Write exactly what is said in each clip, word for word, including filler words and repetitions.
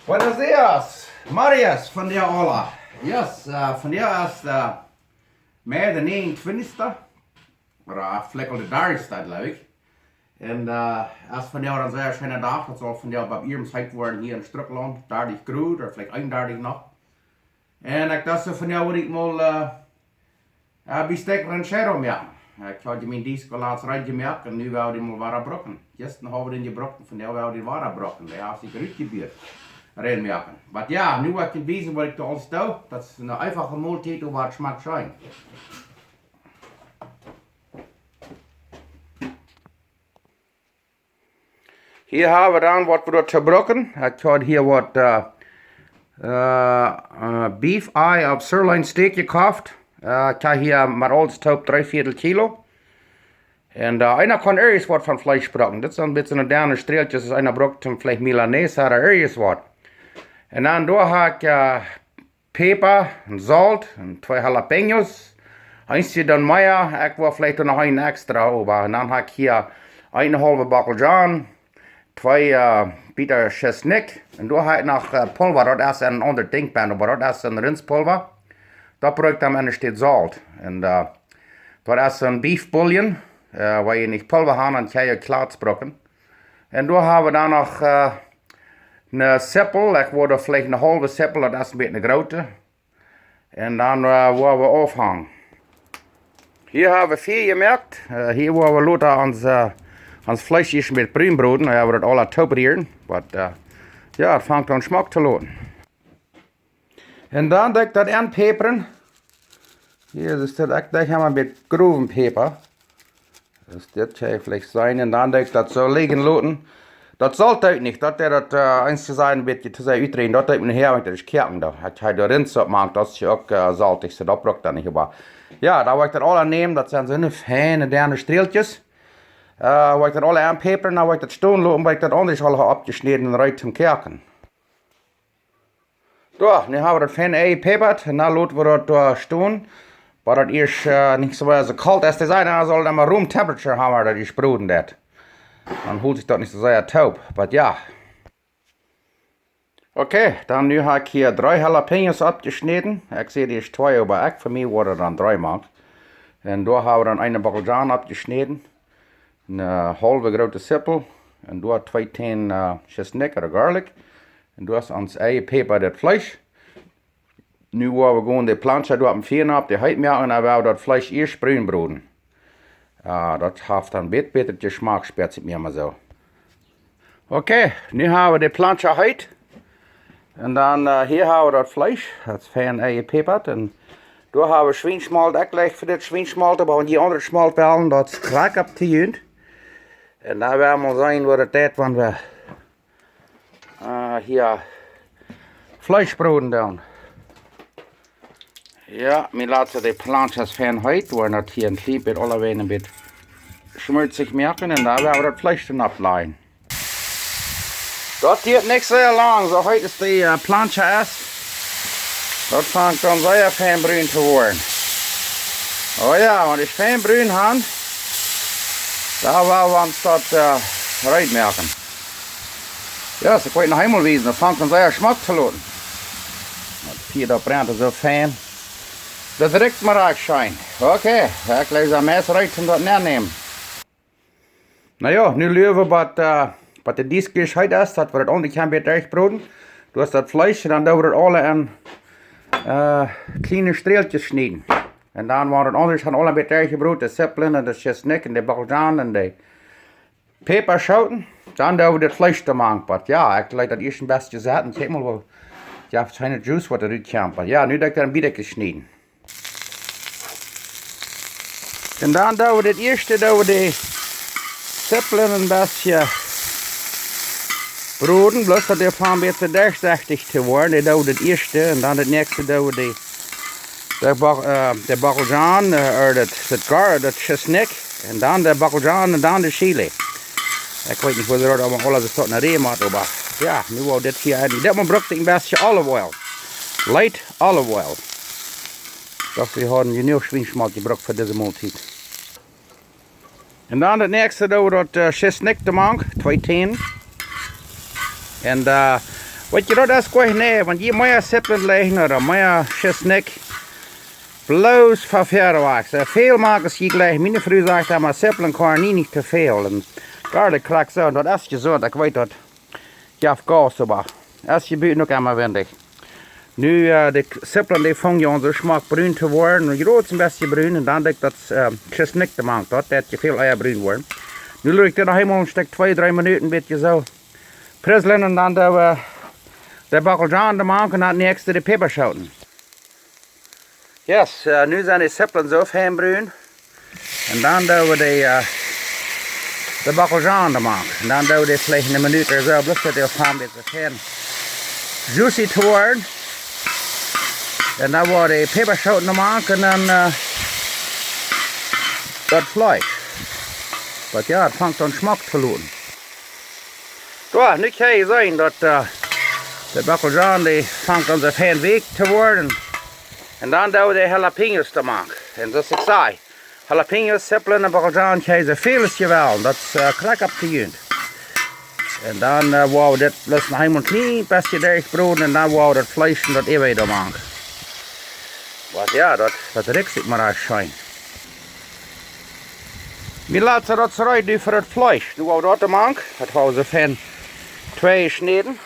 Buenos dias, Marias, von dir aula. Yes, eh, von dir es de Mei de näajenuntwintichste. Ooda veleicht aul de dartichste, jleew ekj. Un eh, es von dir een sea scheena Dach. Daut saul von dir bie irjent heet woaren hia en Strucklaunt. Dartich Grod, ooda veleicht eenundartich noch. Un ekj docht soo, von dir wudd ekj mol eh, eh, Bistec Ranchero moaken. Ekj haud mien Disk latst reed jemoakt un nu wull ekj dän mol wada brucken. Jistren haud ekj dän jebrukt, von doa wull ekj dän wada brucken. Dee haft sikj rutjebieet. Rein moaken. Oba jo, nu wull ekj junt wiesen waut ekj doa aules doo. Daut es eene eenfache Moltiet, oba et schmakjt scheen. Hia hab wie dan waut wie doa to brucken. Ekj haud hia waut eh, eh, eh, Beef Eye ooda Sirloin Steak jekoft. Eh, ekj hab hia met aules toop dree Vieedel Kilo. Un eh, eena kaun irjent waut von Fleesch brucken. Dit sent een bät soone denne Strätjes, aus eena brukt, om veleicht Milanesa ooda irjent waut. Un dan doa hab ekj eh, Päpa un Solt un twee Jalapeños. Eent es dan mea, ekj wull veleicht noch een extra, oba un dan hab ekj hia eene haulwe Bockelzwiebel, twee eh, Bieta Tschesnikj. Un doa hab ekj noch eh, Pulva, daut es een aundret Dinkj, oba daut es een Rintspulva. Daut bruck ekj dan enne Städ Solt. Un eh, daut es een Beef Bouillon, eh, wan jie nich Pulva haben, dan kjenn jie Kjlats brucken. Un doa hab wie dan noch eh, eene Zippel, ekj wull veleicht eene haulwe Zippel, daut es een bät eene groote. Un dan eh, woa wie aunfangen. Hia hab wie Fia jemoakt. Eh, hia woa wie lota ons, eh, ons Fleesch ieescht met brun broden. Dan woa wie daut aula tooprieren. Oba eh, jo, et fangt aun schmock to loten. Un dan doo ekj daut aunpäpren. Hia es daut, ekj doo hia mau een bät growen Päpa. Daut es dit, kjenn jie veleicht seenen. Un dan doo ekj daut soo lijen loten. Daut Solt doo ekj nich. Daut deit daut eh, eent to sennen een bät to sea utdrieejen. Daut doo ekj nich, wan ekj daut ieescht koaken doo. Ekj hab doa Rintssopp jemoakt, daut es uk eh, soltich, soo daut bruck ekj dan nich, oba jo, dan woa ekj daut aula nämen. Daut sent soone feine denne Strätjes. Eh, woa ekj daut aula aunpäpren, dan woa ekj daut stonen loten, bat ekj daut aundre aula hab oppjeschnäden un reed toom koaken. Soo, nu hab wie daut fein aunjepäpat. Un dan lot wie daut doa stonen. Bat daut ieescht eh, nich soo sea soo kolt es. Daut es, dan saul daut mau room temperature haben, daut ieescht broden deit. Dan holt sikj daut nich soo sea toop. Oba jo. Okay, dan nu hab ekj hia dree Jalapeños oppjeschnäden. Ekj säd ieescht twee, oba ekj, fa mie woaren dan dree mank. Un doa hab wie dan eene Bockelzwiebel oppjeschnäden. Eene haulwe groote Zippel. Un doa twee Tän eh, Tschesnikj ooda Garlic. Un doa es ons aunjepäpat daut Fleesch. Nu woa wie gonen de Plancha doa oppem Fia opp, dee heet moaken, un dan woa wie daut Fleesch ieescht brun broden. Ah, daut haft dan een bät bätren Jeschmak, spieet sikj mie mau soo. Okay, nu hab wie de Plancha heet. Un dan eh, hia hab wie daut Fleesch, daut es fein aunjepäpat. Un doa hab wie Schwienschmolt, ekj jleich fa dit Schwienschmolt, oba wan jie aundret Schmolt wellen, daut es krakjt opp to junt. Un dan woa wie mol seenen waut daut deit, wan wie eh, hia Fleesch broden doonen. Jo, mie lat see de Planchas fein heet, woaren daut hia een kjlien bät aula een bät schmulzich moaken un dan woa wie daut Fleesch dan oppläajen. Daut diet nich sea lang, soo heet aus de eh, Plancha es. Daut fangt dan sea fein brun to woaren. Oh jo, wan dee fein brun han, dan woa wie ons daut eh, reed moaken. Jo, soo kaun ekj noch eemol wiesen. Daut fangt aun sea schmock to loten. Daut Fia daut brent soo fein. Daut rikjt mau uk scheen. Okay, ekj jleich daut Mess reed om daut nenämen. Na jo, nu luaren wie waut, eh, waut de Disk ieescht heet es, daut wie daut aundre kjennen bät derchbroden. Doa es daut Fleesch un dan doo wie daut aula en eh, kjliene Strätjes schnieden. Un dan woat daut aundre dan aula bät derchjebroden, de Zippel un de Tschesnikj un de Bockelzwiebel un de Päpaschooten. Dan doo wie daut Fleesch doamank. Oba jo, ekj leet daut ieescht een bät setten. Kjikj mol, woo, jo, feine Juice waut doa rutkjemt. Oba jo, nu doo ekj daut een bät schnieden. Un dan doo wie daut ieeschte, doo wie de Zippel een bät broden, bloos daut dee een bät derchsechtich to woaren. Dee doo wie daut ieeschte un dan daut näakjste doo wie de, de, Bo- eh, de Bockelzwiebel, eh, ooda daut, daut Gar, daut Tschesnikj. Un dan de Bockelzwiebel un dan de Chili. Ekj weet nich woo daut aula, aula soo toop nenn moakt, oba jo, nu woa wie dit hia en. Dit mol bruck ekj een bät olive oil. Light olive oil. Daut wie hauden jenuach Schwienschmolt jebrukt fa dise Moltiet. Un dan daut näakjste doo wie daut eh, Tschesnikj doamank, twee Tän. Un eh, Weet jie, daut es goa nich, wan jie mea Sipplen läajen ooda mea Schisnikj, bloos fa väarwajch. Soo väl moakjen see jlikj. Miene Fru sajcht emma, Sipplen kaun nie nich too väl. Un garlic krakjt soo, un daut es jesunt, ekj weet daut. Jeft Gas, oba es je buten uk emma windich. Nu, äh, de Sipplen, dee fungen je aun soo schmock brun to woaren. Un jrod een bät brun, un dan doo ekj daut, äh, Schisnikj doamank, daut deit je väl ea brun woaren. Nu lot ekj dit noch eemol een Stekj twee, dree Minuten een bät soo prislen un dan doo wie de Bockelzwiebel doamank un dan daut näakjste de Päpaschooten. Yes, äh, nu sent de Sipplen soo fein brun. Un dan doo wie de, äh, de Bockelzwiebel doamank. Un dan doo wie dee veleicht eene Minut ooda soo, bloos daut dee fein bät soo fein juicy to woaren. Un dan woa wie de Päpaschooten doamank un dan, äh, daut Fleesch. Oba jo, daut fangt aun schmock to looten. Soo, nu kjenn jie seenen daut, äh, de Bockelzwiebel, dee fangt aun soo fein weekj to woaren. Un dan doo wie de Jalapeños doamank. Un soo aus ekj säd, Jalapeños, Sipplen un Bockelzwiebel kjenn jie soo väl aus jie wellen. Daut es, äh, krakjt opp to junt. Un dan, äh, woa wie dit bloos noch eemol een kjlien bät derchbroden un dan woa wie daut Fleesch un daut äwaje doamank. Oba jo, daut, daut rikjt sikj mau ieescht scheen. Mie lat see daut soo reed fa daut Fleesch. Nu woa wie daut doamank. Daut hab wie soo fein twee jeschnäden.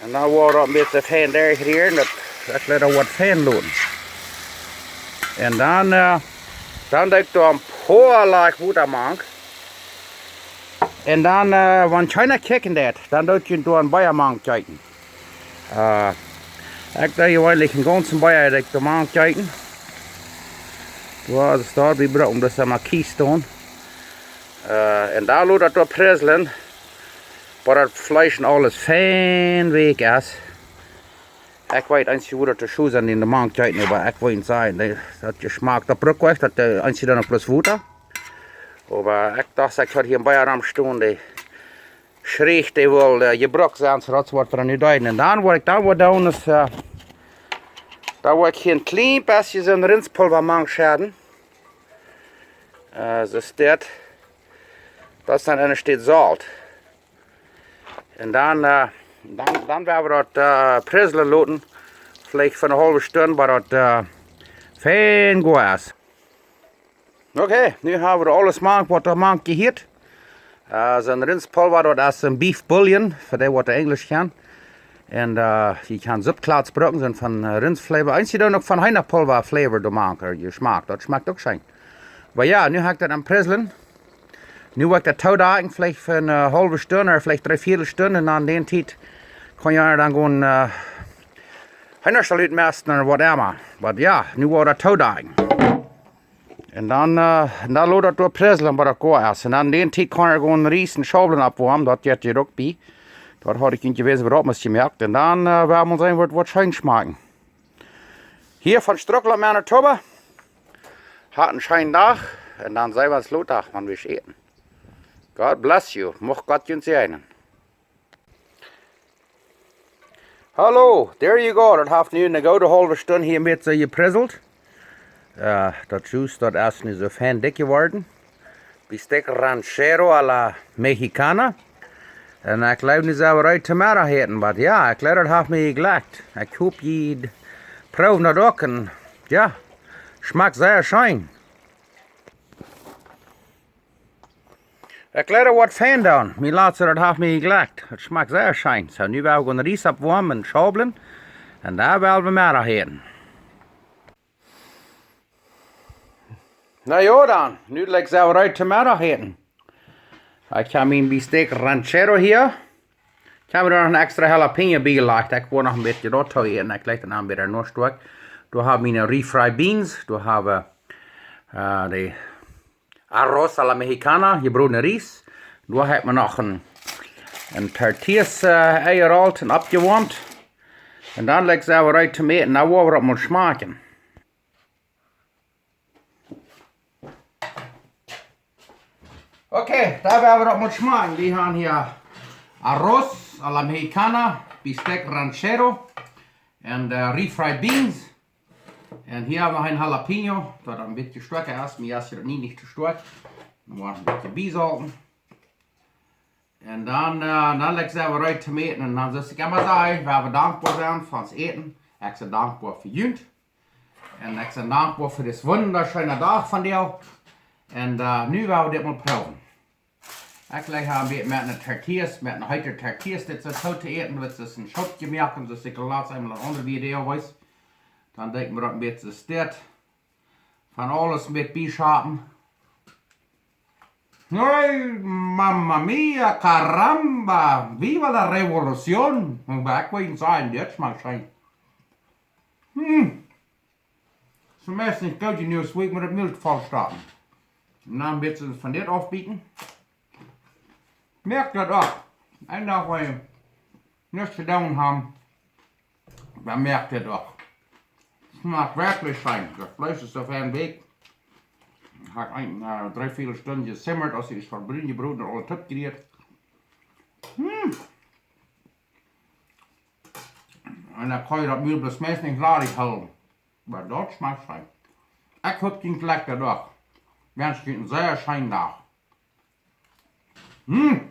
Un dan woa wie daut een bät fein derchrieren. Daut, daut lat daut waut fein loten. Un dan, äh, dan doo ekj doa een poa Liter Wota mank. Un dan, äh, wan kjeena kjikjen deit, dan doo ekj doa een bät mank kjikjen. Äh, ekj doo jeweenlich een gaunzen Bia doo ekj doa mank kjikjen. Soo, daut es doa, wie brucken daut emma Keystone. Äh, un dan lot daut doa prislen, bat daut Fleesch un aules fein weekj es. Ekj weet, eenje woaren daut too soo sennen, dee doa mank kjikjen, oba ekj weet nich, daut, daut Jeschmak, daut brukt ekj, daut, äh, eenje dan uk bloos Wota. Oba ekj docht, ekj haud hia een Bia romstonen, dee schricht, dee well, äh, jebrukt sennen, soo daut woat wie nu doonen. Un dan woa ekj dan waut doonen es, äh, dan woa ekj hia een kjlien bät soo Rinspulva mank schedden. Äh, soo es dit. Daut es dan een Stekj Solt. Un dan, äh, dan, dan woa wie daut, äh, prislen loten. Veleicht fa eene haulwe Stund, bat daut, äh, fein goot es. Okay, nu hab wie aules mank, waut doa mank jehieet. Äh, soo Rinspulva, daut es een Beef Bouillon, fa dee waut Enjlisch kjennen. Un, äh, jie kjennen Supkjlats brucken, sent von, äh, Rinsfleewa. Eenje doonen uk von Heenapulva Flavor doa mank, äh, Jeschmak. Daut schmakjt uk scheen. Oba jo, nu hab ekj daut aum Prislen. Nu woa ekj daut toodakjen, veleicht fa eene, äh, haulwe Stund ooda veleicht dree Viedel Stund. Un aun dee Tiet kaun jie dan gonen, äh, Heenastaul utmesten ooda whatever. Oba jo, nu woa wie daut toodakjen. Un dan, äh, un dan lot daut doa prislen, bat daut goot es. Un dan dee Tiet kaun ekj gonen Ries un Schaublen oppwoamen, daut jeit hia uk bie. Daut haud ekj nich jewist, waut daut must jemoakt. Un dan, äh, woa wie seenen, waut, waut scheen schmakjen. Hia von Struckland, Manitoba. Hat een scheenen Dach. Un dan seenen wie ons lota, wan wie äten. God bless you. Mucht Gott junt säajnen. Hallo, there you go. Daut haft nu eene goode haulwe Stund hia een bät jeprislet. Äh, daut Juice, daut es nu soo fein dikj jeworden. Bistec ranchero a la mexicana. Un ekj jleew nu sent wie reed toom Meddachäten, oba jo, ekj jleew daut haft mie jeglekjt. Ekj hop jie proowen daut uk. Un jo, schmakjt sea scheen. Ekj jleew daut woat fein doonen. Mie lat see, daut haft mie jeglekjt. Daut schmakjt sea scheen. Soo, nu woa wie gonen Ries oppwoamen un Schaublen. Un dan woa wie Meddachäten. Na jo dan, nu lat see reed toom Meddachäten. Ekj hab mien Bistec ranchero hia. Ekj hab doa noch een extra jalapeño bie jelajcht. Ekj woa noch een bät daut too äten. Ekj lat daut dan wada no stoak. Doa hab wie miene refried beans. Doa hab wie, äh, de arroz a la mexicana, jebrodne Ries. Doa hab wie noch een, een tortillas, äh, enjerolt un oppjewoamt. Un dan lat see reed toom äten. Nu woa wie daut mol schmakjen. Okay, dan woa wie daut mol schmakjen. Wie haben hia arroz a la mexicana, Bistec ranchero un, äh, refried beans. Un hia hab wie noch een jalapeño, daut een bät stoak es, mie es daut nich, nich too stoak. Dan woa wie een bät biesolten. Un dan, äh, dan leek see wie reed to äten. Un dan, soo aus ekj emma saj, wie haben dankboa sennen fa ons Äten. Ekj sie dankboa fa junt. Un ekj sie dankboa fa dit wundascheene Dach von die. Un, äh, nu woa wie dit mol proowen. Ekj leek hia een bät met een tortillas, met een heete tortillas, dit soo to äten, daut es een Schopje moaken, soo aus ekj latst eemol een aundret Video wees. Dan denkj ekj mie daut een bät soo dit. Von aules met bieschopen. Hey, mamma mia, caramba, viva la revolución. Un ekj woa sajen, dit schmakjt scheen. Hm. Soo meist nich goot jenuach, woa ekj mie daut Mäl voll stoppen. Un dan een bät von dit aufbieten. Moakt daut uk. Een Dach, wan jie nuscht to doonen haben, dan moakt daut uk. Schmakjt werkjlich scheen. Daut Fleesch es soo fein weekj. Haft een, äh, dree, vea Stunden jesimmat, aus et es von brun jebroden un aule Tiet jeriet. Hm. Un dan kaun jie daut Mäl bloos meist nich ladich hoolen. Oba daut schmakjt scheen. Ekj hop, jie jlikjt daut uk. Wensch junt een sea scheenen Dach. Hm.